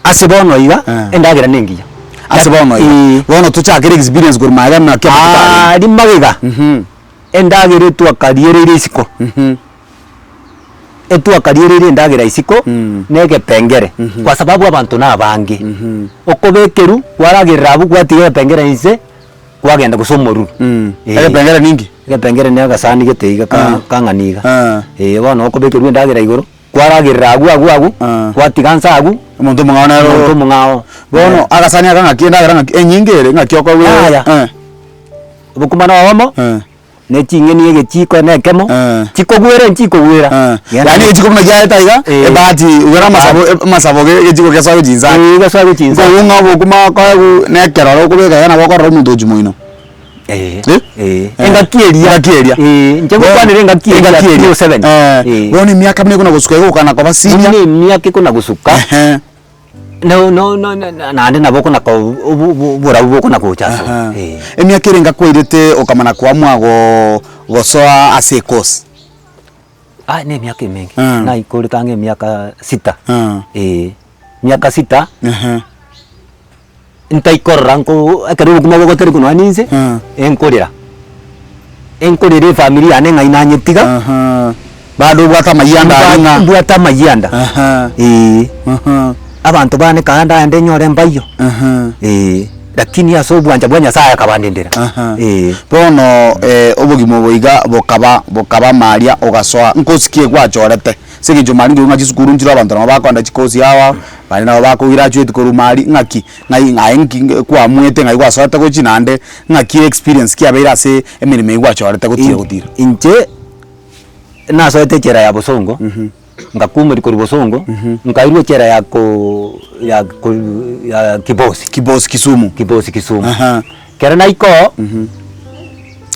Ase bono iga, Eh. endagera nengiya. Ase bono iga. Eeh. Bono tochakere experience korwa magega naki amatuko arenge. Aaria magega, endagera etwakariereire isiko, etwakariereire endagera isiko, na egepengere, kwa sababu abanto na abange. Okobekerwa, kwaragerera abwo gwatiga egepengere inse, kwagenda gose omoruru. Eeh. Egepengere ninki? Egepengere na agasani gete iga ka kang'ani iga. Eh. Eeh bono okobekerwa endagera igoro. Kwaragerera agwo agwo agwo, Ah. kwatiga nse agwo, Omonto omong'ao nere omonto omong'ao. Bono agasani aka ng'aki endagera ng'aki enyinge ere ng'aki okoigwa Yaya. eh. Obokima na obomo, Eh. ne ching'eni egechiko na ekemo, Eh. chikogwera nchikogwera. Eh. Genda Yaani egechiko buna kiaeta iga, Eh. ebahati igoro amasabo amasabo ge egechiko gesoe chinsa. Eh, gesoe chinsa. Nkoigwa ng'a obokima okoegwa na ekerore okobeka iga nabo okorora omonto ochia moino. Eh, Eh? eh. Eh. Engaki eria. Engaki eria. Eh, inche ngokwanera engaki eria Engaki eria. 2007. Eh, Eh. bono emiaka buna ekona gosuka iga okana koba senior. Buna emiaka ekona gosuka, Ehe. no no no no na- naende nabo okona ko obo obo oborabu bokona gocha ase Aha. eh. Emiaka ere ngakwairete okamana koamua go gosoa ase ekosi. Ah na emiaka emenge, Mm. naikorete ang'e emiaka sita, Mm. eh. Miaka sita. Ehe. Ntaikorora nko ekero obokima bogoterekwa nonya ninse, enkorera, enkorera efamiri yane ng'ai nanyetiga, Aha. Bado obwate amayianda aria ng'a mbwate amayianda, Aha. eeh, Aha. abanto bane kande aende nyore mbaiyo, Aha. eeh, lakini ase obwancha bwa Nyasaye akabandendera, Aha. eeh. Bono obogima obo iga bokaba bokaba maria ogasoa nkosikie gwachorete. Ase eng'encho mari nkerwa ng'a chisukuru nchire abanto nabo bakoenda chikosi ao, abande nabo bakograduate korwa mari ng'aki ng'ai aye nki kwamuete ng'ai gwasoete gochia naende ng'aki experience kiabeire ase emeremo eywo gwachorete gotira gotira. Inche nasoete echela ya bosongo, ngakumeria korwa bosongo, nkairwa echela ya koo ya ko ya kibosi. Kibosi Kisumu. Kibosi Kisumu. Aha. Ekero naika oo,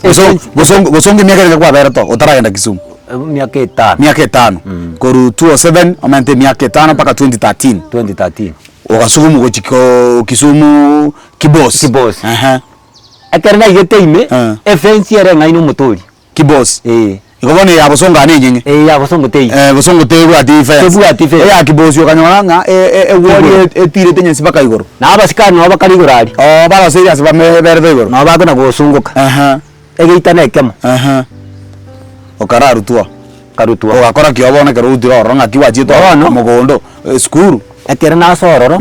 Boso bosongo bosongo emiaka erenge kwaberete oo otaragenda Kisumu? Emiaka etano. Miaka etano. Korwa 2007 omanyete emiaka etano mpaka 2013. 2013. Ogasugumu gochia koo Kisumu Kibos. Kibos. Ehe. Ekero naigete ime, Eh. efence ere eng'aini omotoria. Kibos. Eh. Igo bono eya bosongo aa nenyeng'e. Eye ya bosongo teiyo. Eh, bosongo tebwati fence. Tebwati fence. Eya kibosi okanyora ng'a e- e- ewall Igoro. e- etirete nyasi mpaka igoro. Na abasikari nabo bakare igoro aria. Oo baroseire ase bame berete igoro. Nabo bakona gosungoka. Aha. Egeita na ekemo. Aha. Okararutwa. Nkarutwa. Ogakora ki bono ekero orutire ororo ng'aki gwachiete ororo Bono. mogondo, esukuru. Ekero nasoa ororo,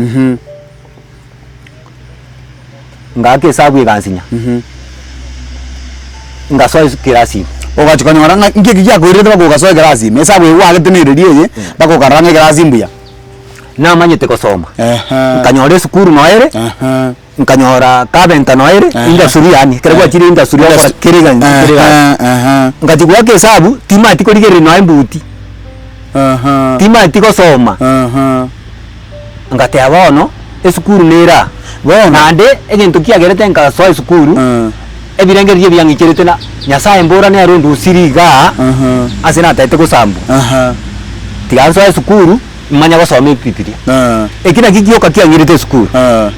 ngaaka esabu egansinya, ngasoa ase ekerasi ime. Ogachia konyora ng'a nki eki giakoirete mpaka ogasoa ekerasi ime, esabu eye gwagete nereri eye, mpaka okarora ng'a ekerasi mbuya. Namanyete gosoma, Ehe. nkanyora esukuru noyo ere. Ehe. Nkanyora carpenter noyo ere, Ehe. industry yaani, ekero gwachire industry okora kera egento kere egasi. Ehe, ehe. Ngachia goaka esabu, timanyeti korigereria nonya embuti, Ehe. timanyeti gosoma. Ehe. Ngateba bono, esukuru nere aa. Bono. Naende egento kiagerete nkasoa esukuru, Eh. ebirengererio ebiang'icherete na Nyasaye mbora nere ondusirie igaa, Ehe. ase natagete gosambwa. Ehe. Tiga nsoe esukuru, manye gosoma ebibiria. Eh. Eki nakio gioka kiang'irete esukuru. Eh.